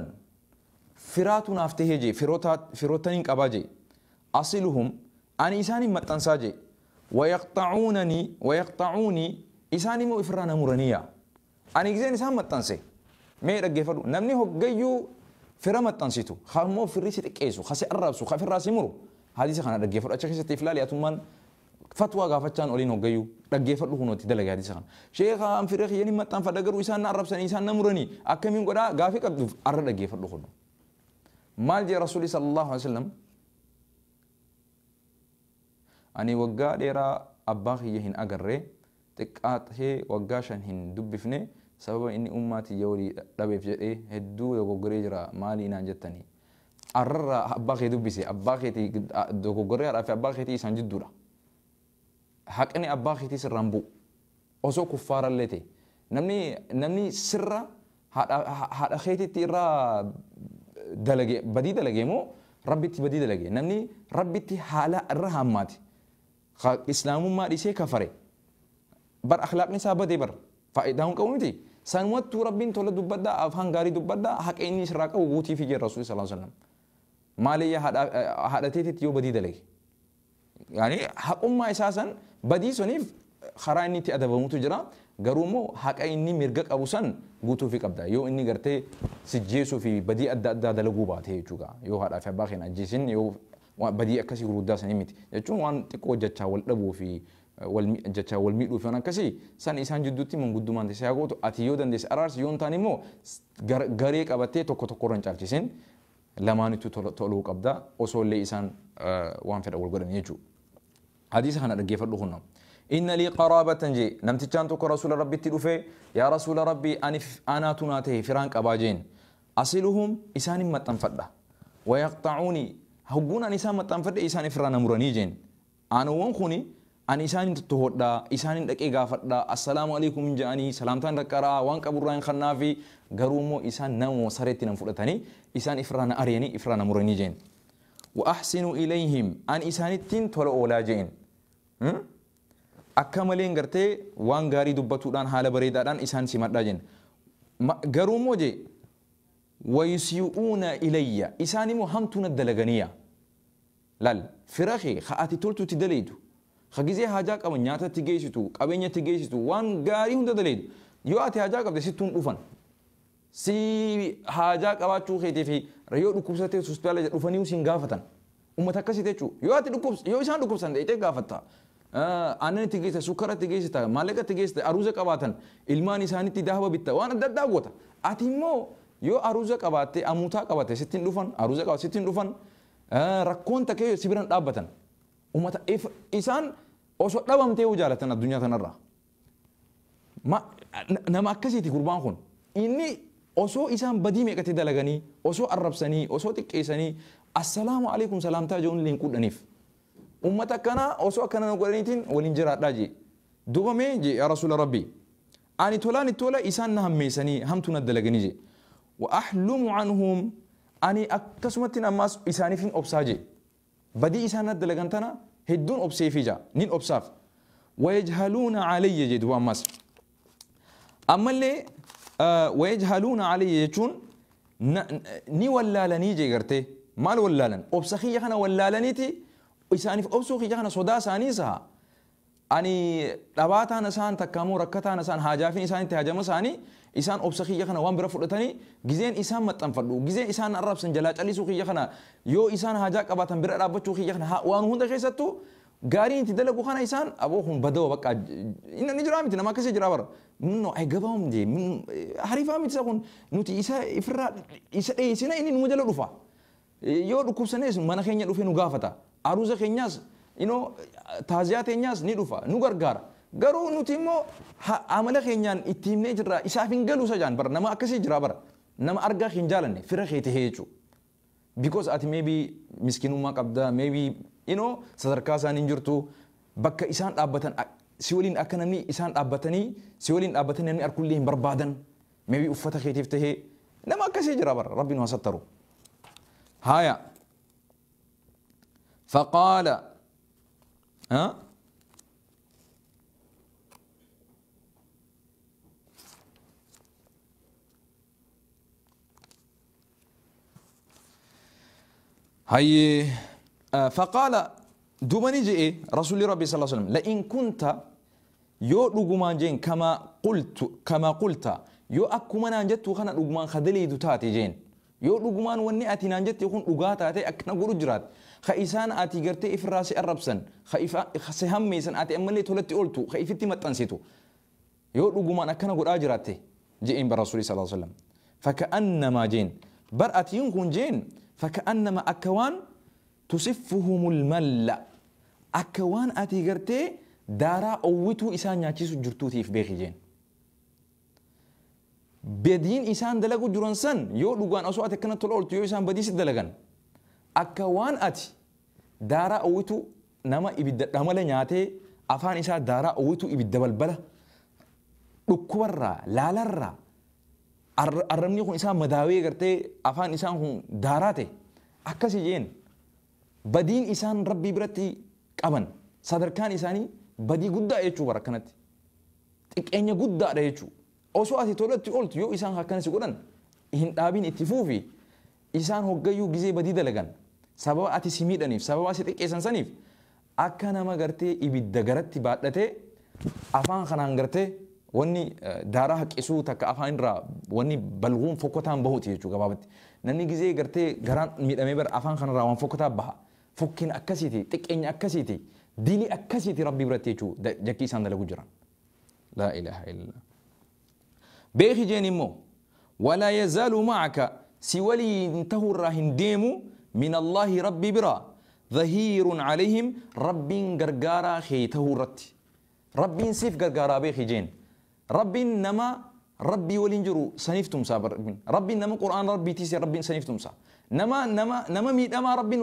فراتنا أفتح جي فروتين كباجي أصلهم أنا إساني متنساجي ويقطعوني إساني مو إفرانا مورانيا أنا إزاي إسان متنسي ما رجيف الدو نمني هو جاي فرما تنسيتو خمو في الريس تكيسو خسي الرابسو خفي الراس يمرو هذه سخنا رجيفر أشخاص تفلالي أتومان فتوى غافتشان أولين هو رجيفر له نوتي دلعي هذه سخنا شيخ أم في رخي يعني ما تنفع دقر وإنسان الرب سن إنسان نمرني أكمل قرا غافي قد أر رجيفر له نو مال جي رسولي صلى الله عليه وسلم أني وقع ديرا أباخي يهين أجري تكات هي وقاشن هن دب فني سبب إني أمتي يولي ربي في إيه هدو دوغوري جرا مالي نانجتني أرى أباخي دبسي أباخي تي دوغوري أرى في أباخي تي سانجد دورا Haqni abbaa keetii sirraan bu'u. Osoo kuffaarallee ta'e. Namni sirra haadha keetiitti irraa dalage badii dalage moo rabbitti badii dalage? Namni rabbitti haala irra hammaate. Islaamummaa dhiisee kafare. Bar akhlaaqni isaa badee bar faayidaa hin qabu miti. Sanumattuu rabbiin tola dubbadhaa afaan gaarii dubbadhaa haqa inni sirraa qabu guutii fi jira Rasuulli sallallahu alaihi wasallam. Maaliyyaa haadha teetitti yoo badii dalage. Yaani haqummaa isaa san badii saniif karaa inni itti adabamutu jira. Garuu immoo haqa inni mirga qabu san guutuufi qabda. Yoo inni gartee si jeesuu fi badii adda addaa dalaguu baate jechuudha. Yoo haadhaa fi abbaa keenya ajjeesin yoo badii akkasii gurguddaa sanii miti. Jechuun waan xiqqoo jechaa wal dhabuu fi jechaa wal miidhuu fi waan akkasii san isaan jidduutti manguddummaan ta'e haa gootu. Ati yoo dandeesse araarsi yoo hin taane immoo garee qabattee tokko tokko irra hin caalchisin. Lamaanittuu toluu qabda osoo illee isaan waan fedhan wal godhan jechuudha. Hadiisa kana dhaggeeffadhu kunna. Inna lii qaraabatan jee namtichaan tokko rasuula rabbitti dhufe yaa rasuula rabbii ani anaatu naa ta'e firaan qabaa jeen. Asiluhum isaanin maxxanfadha. Wayaqxacuuni hogguun ani isaan maxxanfadhe isaan ifirraa na muranii jeen. Aanuwwan kuni ani isaanin tottofodhaa isaanin dhaqee gaafadhaa assalaamu alaikum jedhanii salaamtaan raqqaraa waan qaburraa hin kannaafi garuu immoo isaan nama sareetti nan fudhatanii isaan ifirraa na ari'anii ifirraa na muranii jeen. Wa ahsinu ilayhim ani isaanittiin tola oolaa jeen. Akka maleen gartee waan gaarii dubbatuudhaan haala bareedaadhaan isaan simadhaa jeen. Garuu immoo jee wayusii'uuna ilayya isaan immoo hamtuu na dalaganiya. Laal fira kee ka ati toltuutti daleedu ka gizee haajaa qaban nyaatatti geessitu qabeenyatti geessitu waan gaarii hunda daleedu yoo ati haajaa qabde sittuun dhufan. Si haajaa qabaachuu keetii fi yoo dhukkubsattee hospitaala dhufanii siin gaafatan. Uummata akkasii jechuudha. Yoo ati yoo isaan dhukkubsan dheeyitee gaafatta. Aannan itti geessita, sukkara itti geessita, maallaqa itti geessita, aruuza qabaatan, ilmaan isaanitti dahaba bitta, waan adda addaa goota. Ati immoo yoo aruuza qabaatte, amuutaa qabaatte sittiin dhufan, aruuza qabaatte sittiin dhufan, rakkoon takkee si biraan dhaabbatan. Uummata isaan osoo dhabamtee yoo jaalatan addunyaa kanarraa. Nama akkasiiti gurbaan kun. Inni osoo isaan badii meeqatti dalaganii, osoo arrabsanii, osoo xiqqeessanii, assalaamu alaikum salaamtaa jechuun illee hin quudhaniif. Uummata akkanaa osoo akkana nu godhaniitiin waliin jiraadhaa jee. Duuba mee jee yaa rasuula rabbii. Ani tolaan itti tola isaan na hammeessanii hamtuu na dalaganii jee. Wa ahlumu anhum ani akkasumatti ammaas isaaniif hin obsaa jee. Badii isaan na dalagan tana hedduun obseefii jaa nin obsaaf. Wayajhaluuna alayya jee duuba ammaas. Ammallee wayajhaluuna alayya jechuun ni wallaalanii jee gartee maal wallaalan obsa kiyya kana wallaalaniiti isaaniif obsuu kiyya kana sodaa isaanii saha. Ani dhabaataan isaan takkaamoo rakkataan isaan haajaafin isaanitti haajama isaanii isaan obsa kiyya kana waan bira fudhatanii gizeen isaan maxxanfadhu gizeen isaan arrabsan jalaa callisuu kiyya kana yoo isaan haajaa qabaatan bira dhaabbachuu kiyya kana waan hunda keessattuu gaariin itti dalagu kana isaan aboo kun badawa bakka inni ni jira miti nama akkasii jira bara no ay gabaam jee hariifaa miti isa kun nuti isa ifirraa isa dheessina inni numa jala dhufa yoo dhukkubsanees mana keenya dhufee nu gaafata aruuza keenyaas taaziyaa teenyaas ni dhufa nu gargaara garuu nuti immoo amala keenyaan itti himnee jirra isaaf hin galu isa jaan bara nama akkasii jira bara nama argaa hin jaalanne fira kee tahee jechuudha. Because ati maybe miskinummaa qabda maybe sadarkaa isaan hin jirtu bakka isaan dhaabbatan si waliin akka namni isaan dhaabbatanii si waliin dhaabbatanii namni arkullee hin barbaadan maybe uffata keetiif tahee nama akkasii jira bara rabbi nu hasattaru. Haaya. فقال ها هاي فقال دوبني جئ رسول ربي صلى الله عليه وسلم لئن كنت يو دغمان جين كما قلت يو اكما نانجت خنا دغمان خدلي دوتاتي جين يو دغمان وني اتي نانجت يكون دغاتاتي اكنا غورو جرات خيسان اتي غرتي افراسي الربسن خيفا خسهم ميسن اتي املي تولتي اولتو خيفتي متنسيتو يو دغمان اكنا غورا جراتي جئين برسول صلى الله عليه وسلم فكأنما جين بر اتيون كون جين فكأنما أكوان تصفهم المل أكوان أتي غرتي دارا أوتو إسان ياتيسو جرتوتي في بيخي جين بدين إسان دلقو جرانسان يو لغوان أسو أتي كنا تلولتو يو إسان بديس دلقان أكوان أتي دارا أوتو نما إبدا نما لنياتي Afaan isaa daaraa uwwitu ibidda balbala dhukkubarraa laalarraa arrabni kun isaa madaawee gartee afaan isaan kun daaraa ta'e akkasi jeen badiin isaan rabbii biratti qaban sadarkaan isaanii badii guddaa jechuu bara akkanatti xiqqeenya guddaadha jechuu osoo ati tolatti ooltu yoo isaan akkana si godhan hin dhaabin itti fuufi isaan hoggayyuu gizee badii dalagan sababa ati si miidhaniif sababa si xiqqeessan saniif akka nama gartee ibidda garatti baadhatee afaan kanaan gartee wanni daaraa haqqisuu takka afaan irraa wanni balguun fokkotaan bahuuti jechuu gabaabatti. Namni gizee gartee garaan miidhamee bara afaan kanarraa waan fokkotaa baha. Fokkiin akkasiiti, xiqqeenya akkasiiti, dilii akkasiiti rabbii biratti jechuu jakkii isaan dalagu jiran. Laa ilaaha illallah. Beeki jeen immoo walaa yazaalu ma'aka si waliin ta'uurraa hin deemu min Allaahi rabbii biraa ظهير عليهم ربين غرغارا خيته رت ربين سيف غرغارا بيخي جين ربين نما ربي ولينجرو سنيفتم سا ربين ربين نما قرآن ربي تيسي ربين سنيفتم سا نما نما نما ميت أما ربين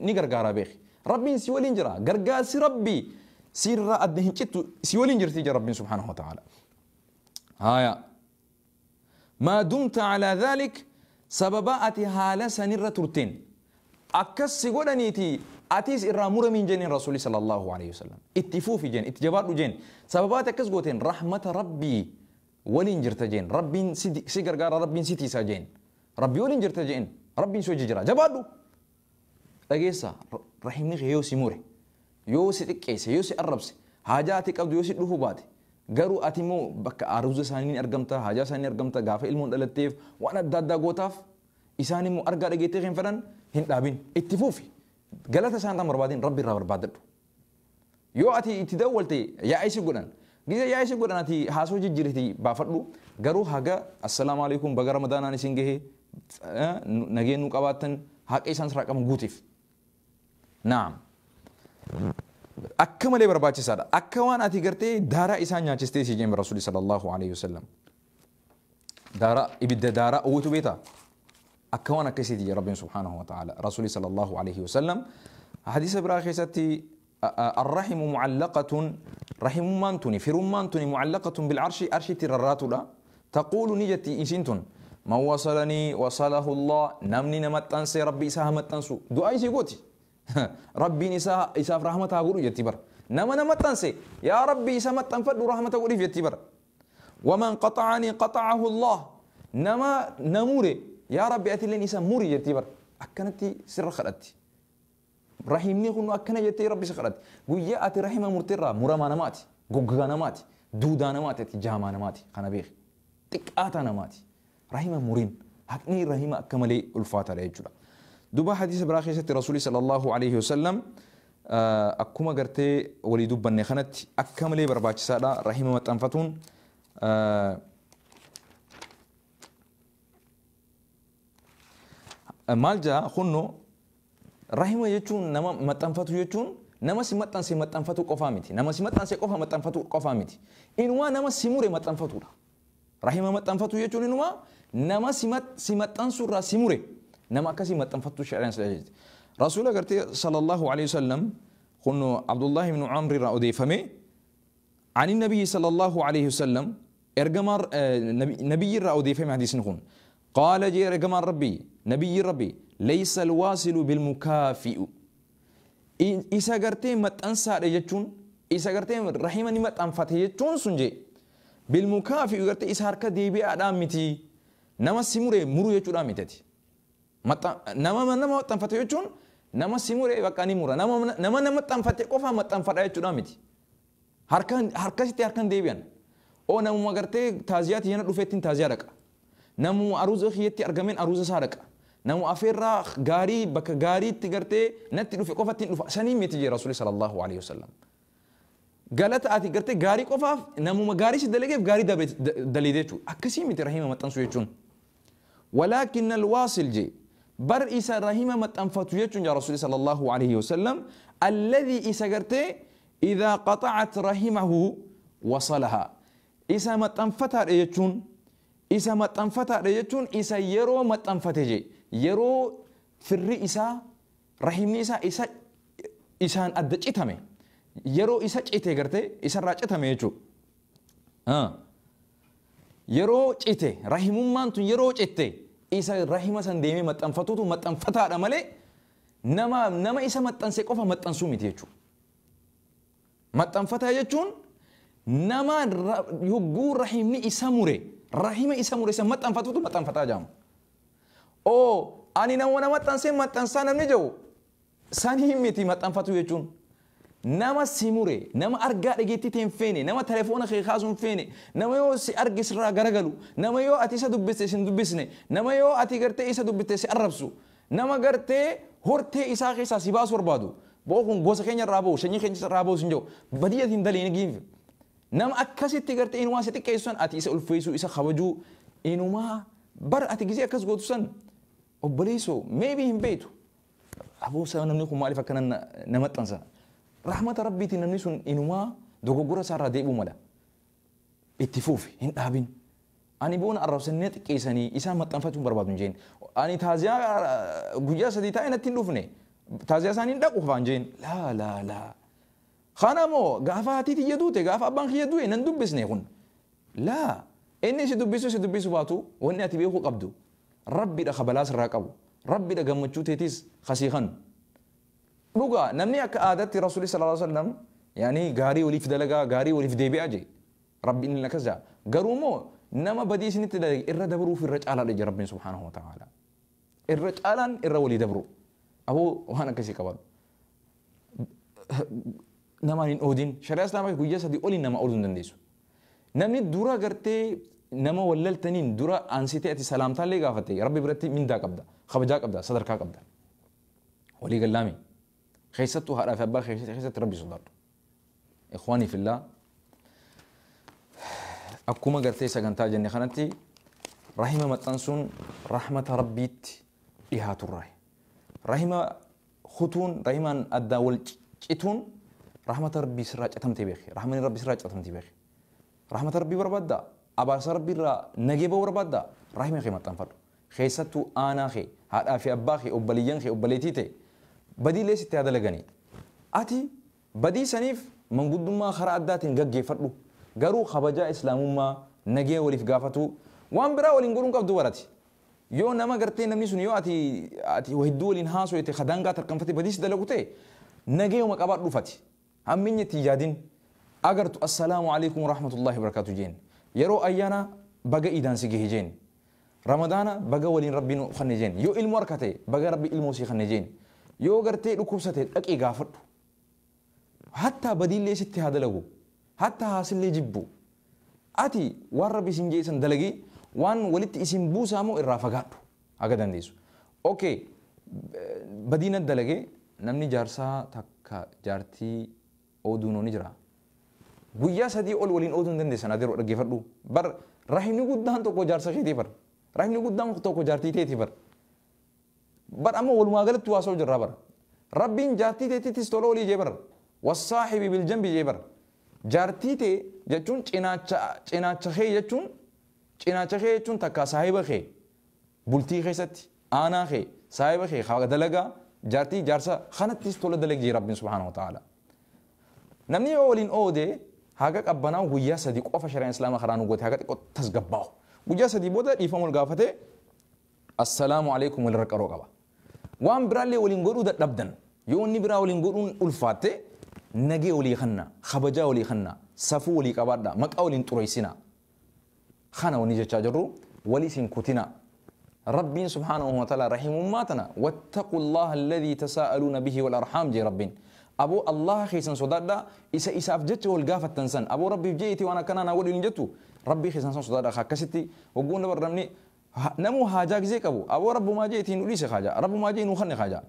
ني غرغارا بيخي ربين سي ولينجرا غرغا سي ربي سير أدهن شتو سي ولينجر تيجي ربين سبحانه وتعالى. هايا ما دمت على ذلك سببات هالة سنرة ترتين akkas si godhaniiti atis irraa muramiin jenneen rasuuli sallallahu alaihi wasallam itti fuufi jeen itti jabaadhu jeen sababaati akkas gooteen rahmata rabbii waliin jirta jeen rabbiin si gargaara rabbiin si tiisaa jeen rabbii waliin jirta jeen rabbiin si hojii jira jabaadhu dhageessa rahimni kee yoo si mure yoo si xiqqeesse yoo si arrabse haajaa ati qabdu yoo si dhufu baate garuu ati immoo bakka aruuza isaanii ni argamta haajaa isaanii ni argamta gaafa ilmoon dhalatteef waan adda addaa gootaaf isaan immoo argaa dhageettee hin fedhan hin dhaabin itti fuufi galata isaan irraa barbaadin rabbi irraa barbaadadhu yoo ati itti dawwalte yaa'ii si godhan gizee yaa'ii si godhan ati haasoo jijjiiriti baafadhu garuu haga assalaamu alaikum baga ramadaanaan isin gahe nageen nu qabaattan haqa isaan sirraa qaban guutiif. Naam. Akka malee barbaachisaadha. Akka waan ati gartee daaraa isaan nyaachistee si jeen rasuuli sallallahu alaihi wasallam. Daaraa ibidda daaraa uwwitu beetaa? Akka waan akkasiiti jee rabbiin subhaanahu wa ta'ala rasuuli sallallahu alaihi wasallam hadiisa biraa keessatti الرحم معلقة رحم مانتوني فرم مانتوني معلقة بالعرش أرشي ترراتولا تقول نجتي إنسنتون من وصلني وصله الله نمني نمت أنسي ربي إساها مت أنسو دعائي سيقوتي ربي نساء إساف رحمتها قولوا يتبر نما نمت أنسي يا ربي إسا مت أنفد رحمتها قولي يتبر ومن قطعني قطعه الله نما نموري يا ربي أتلين إسا موري يتبر أكنتي سر خلتي رحمني خنو أكنا يتي ربي سخرت قويا أتي رحمة مرترة مرما نماتي غوغا نماتي دودا نماتي جاما نماتي خنابيخ تكاتا نماتي رحمة مورين حقني رحمة أكملي الفاتة ليجولا دوبا حديث براخي ست رسولي صلى الله عليه وسلم أكما قرتي ولي دوبا نخنت أكملي برباش سادا رحمة متنفتون مالجا خنو رحمة يجون نما متنفتو يجون نما سمتن سمتنفتو قفامتي نما سمتن سقفا متنفتو قفامتي إنوا نما سموري متنفتو رحمة متنفتو يجون إنوا نما سمتن سورة سموري نما كسي متنفتو شعرين سلاجد رسول الله صلى الله عليه وسلم خنو عبد الله بن عمرو رأودي فمي عن النبي صلى الله عليه وسلم إرجمار نبي رأودي فمي حديث نخون قال جي إرجمار ربي نبي ربي ليس الواصل بالمكافئ إذا قرتي متأنسى رجتون إذا قرتي رحمني متأنفته يجون سنجي بالمكافئ قرتي إذا هرك ديبي أدامتي نما سيموري مرو يجون أدامتي نما نما متأنفته يجون نما سيموري وكاني مورا نما نما نما متأنفته كوفا متأنفته يجون أدامتي هركان هركستي هركان ديبيان أو نما ما قرتي تازيات ينا رفتين تازيارك نمو أروز خيتي أرجمين أروز سارك نمو أفرا غاري بك غاري تقرتي نتي رفي قفا تنرفع سنين متجي رسول صلى الله عليه وسلم قالت أتي قرتي غاري قفا نمو ما غاري سدلقي غاري دليدتو أكسي متي رحيمة متنسو يجون ولكن الواصل جي بر إسا رحيمة متنفتو يجون يا رسول صلى الله عليه وسلم الذي إسا قرتي إذا قطعت رحمه وصلها إسا متنفتها يجون إسا متنفتها يجون إسا يرو متنفته جي يرو فري إسا رحمني إسا إسا إسان أدجتهم Yeroo isa cite gartee isarraa citame jechuudha. Yeroo cite rahimummaan tun yeroo citte isa rahima san deemee maxxanfatutu maxxanfataadha malee nama isa maxxanse qofa maxxansuu miti jechuudha. Maxxanfataa jechuun nama yogguu rahimni isa mure rahima isa mure isa maxxanfatutu maxxanfataa jedhama. Oo ani nama maxxansee maxxansaa namni jedhu sanii miti maxxanfatu jechuun. Nama si mure, nama argaa dhageettii hin feene, nama telefoona kee kaasuu hin feene, nama yoo si arge sirraa garagalu, nama yoo ati isa dubbiste si hin dubbisne, nama yoo ati gartee isa dubbiste si arrabsu, nama gartee hortee isaa keessaa si baasuu barbaadu. Bo'oo kun gosa keenya irraa ba'u, sanyii keenya irraa ba'u sin jedhu, badii ati hin daliin giinfi. Nama akkasitti gartee inumaa si xiqqeessu san ati isa ulfeessuu, isa kabajuu, inumaa bar ati gisee akkas gootu san obboleessoo maybe hin beektu. Aboo namni kun maaliif akkana na maxxansa? Rahmata rabbiitiin namni sun inumaa dogoggora isaarraa deebi'uu mala. Itti fufi hin dhaabin. Ani boona arrabsanii xiqqeessanii isaan maxxanfachuu hin barbaadu hin jeen. Ani taaziyaa guyyaa sadii taa'ee natti hin dhufne. Taaziyaa isaanii hin dhaqu qofaan jeen. Laa laa laa. Kana moo gaafa haati tiyya duute gaafa abbaan kiyya du'e nan dubbisne kun. Laa inni si dubbisu si dubbisu baatu wanni ati beekuu qabdu. Rabbiidha kabalaa sirraa qabu. Rabbiidha gammachuu teetis kasii kanu. Dhugaa namni akka aadaatti Rasuulli sallallahu alaihi wasallam yaani gaarii waliif dalagaa gaarii waliif deebi'aa jee Rabbiin inni akkas jaa. Garuu immoo nama badii isinitti dalage irra dabruuf irra caalaadha jee Rabbiin subhaanahu wa ta'ala. Irra caalaan irra walii dabru. Aboo waan akkasii qabaadhu. Namaan hin oodin. Shari'aa Islaamaa guyyaa sadii oliin nama ooluu hin dandeessu. Namni dura gartee nama wallaltaniin dura ansitee ati salaamtaallee gaafatte Rabbi biratti mindaa qabda, kabajaa qabda, sadarkaa qabda. Walii gallaami. Keessattuu haadhaa fi abbaa keessatti Rabbi sodaadhu. Ikhwaanii fillaa akkuma gartee sagantaa jenne kanatti rahima maxxansuun rahmata Rabbiitti dhihaaturraa. Rahima kutuun rahimaan addaan wal cituun rahmata Rabbii sirraa citamtee beeki. Rahmanni Rabbii sirraa citamtee beeki. Rahmata Rabbii barbaaddaa? Abaarsa Rabbii irraa nagee ba'uu barbaaddaa? Rahima kee maxxanfadhu. Keessattuu aanaa kee, haadhaa fi abbaa kee, obboleeyyan kee, obboleettii ta'e badiilee sitti haa dalaganii. Ati badii saniif manguddummaa karaa addaatiin gaggeeffadhu. Garuu kabajaa islaamummaa nagee waliif gaafatu waan biraa waliin godhuun qabdu barati. Yoo nama gartee namni sun yoo ati hedduu waliin haasofte kadaangaa tarkaanfatee badii si dalagu ta'e nageeyuma qabaadhu dhufati. Hamminya itti yaadin agartu assalaamu alaikum warahmatullahi wabarakatuh jeen. Yeroo ayyaana baga iidaan si gahe jeen. Ramadaana baga waliin rabbiin kanne jeen. Yoo ilmoo harkate baga rabbi ilmoo sii kanne jeen. Yoo gartee dhukkubsate dhaqii gaafadhu. Hattaa badiillee sitti haa dalagu. Hattaa haasillee jibbu. Ati waan rabbi isin jeesan dalagii waan walitti isin buusaa moo irraa fagaadhu haga dandeessu. Okay badiina dalagee namni jaarsaa takka jaartii ooduun ni jira. Guyyaa sadii ol waliin ooduu hin dandeessan adeeroo dhaggeeffadhu. Bar rahimni guddaan tokko jaarsa keetii bar. Rahimni guddaan tokko jaartii teetii bar. Bar amma walumaa galatti waasoo jirraa bar. Rabbiin jaartii teetittis tola olii jee bar. Wassaahibi biljanbi jee bar. Jaartii tee jechuun cinaacha kee jechuun cinaacha kee jechuun takka saahiba kee bultii keessatti aanaa kee saahiba kee dalagaa jaartii jaarsa kanattis tola dalagee Rabbiin subhaanahu wa ta'ala. Namni yoo waliin oode haga qabbanaa guyyaa sadii qofa shari'aan islaamaa karaa nu goote haga xiqqoo tasgabbaa'u. Guyyaa sadii booda dhiifama wal gaafatee assalaamu alaikum walirra qaroo qaba. Waan biraallee waliin godhuu dadhabdan yoo inni biraa waliin godhuun ulfaatte nagee walii kanna, kabajaa walii kanna, safuu walii qabaadha, maqaa waliin xureessina. Kana wanni jechaa jirru walii isin kutina. Rabbiin subhaanahu wa ta'ala rahimummaa tana wattaqullaha alladhii tasaa'aluuna bihi wal arhaam jee Rabbiin. Aboo Allah keessan sodaadha isa isaaf jecha wal gaafattan san aboo Rabbiif jeetii waan akkanaa naa godhi hin jettu Rabbii keessan san sodaadha akkasitti waggoon dabar namni namuu haajaa gizee qabu aboo Rabbumaa jeetii nu dhiise haajaa Rabbumaa jee nu kanne haajaa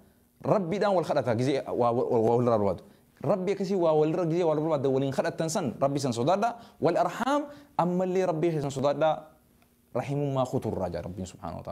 Rabbiidhaan wal kadhata gizee waa walirraa barbaadu. Rabbi akkasii waa walirra gizee waa barbaadda waliin kadhattan san Rabbi san sodaadha wal arhaam ammallee Rabbii keessan sodaadha rahimummaa kuturraa jaa Rabbiin subhaanahu wa ta'ala.